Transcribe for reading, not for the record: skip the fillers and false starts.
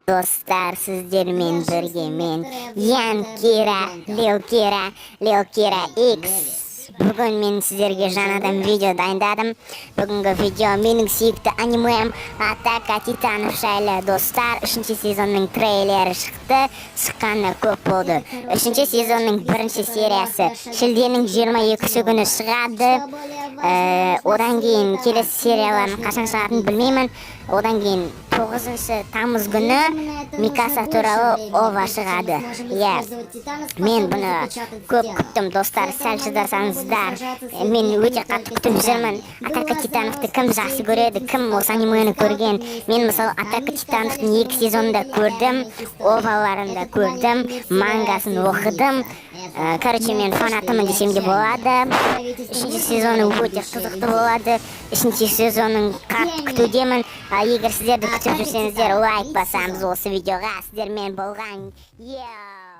Достар, сіздермен бірге мен, Ян Кира, Лил Кира, Лил Кира X. Бүгін мен сіздерге жаңадан видео дайындадым. Бүгінгі видео менің сүйікті анимем «Атака титанов» жайлы. Достар, үшінші сезонның трейлері шықты, шыққанына көп болды. Үшінші сезонның бірінші сериясы шілденің 22 күні шығады. Одан кейін келесі сериялардың қашан шығатынын білмеймін. Одан кейін 9 тамыз күні Микаса туралы ОВА шығады. Иә, мен бұны көп күттім, достар, сәл шыдасаңыздар. Мен өте қатты күтіп жүрмін. «Атака титановты» кім жақсы көреді, кім осы анимені көрген? Мен, мысалы, «Атака титановтың» екі сезонын да көрдім, оваларын да көрдім, мангасын оқыдым. Короче, мен фанатымын десем де болады. Үшінші сезоны өте қызықты болады. Үшінші сезонын қатты күтудемін. А егер сіздер де күтіп жүрсеңіздер, лайк басамыз осы видеоға. Сіздермен болған, yeah.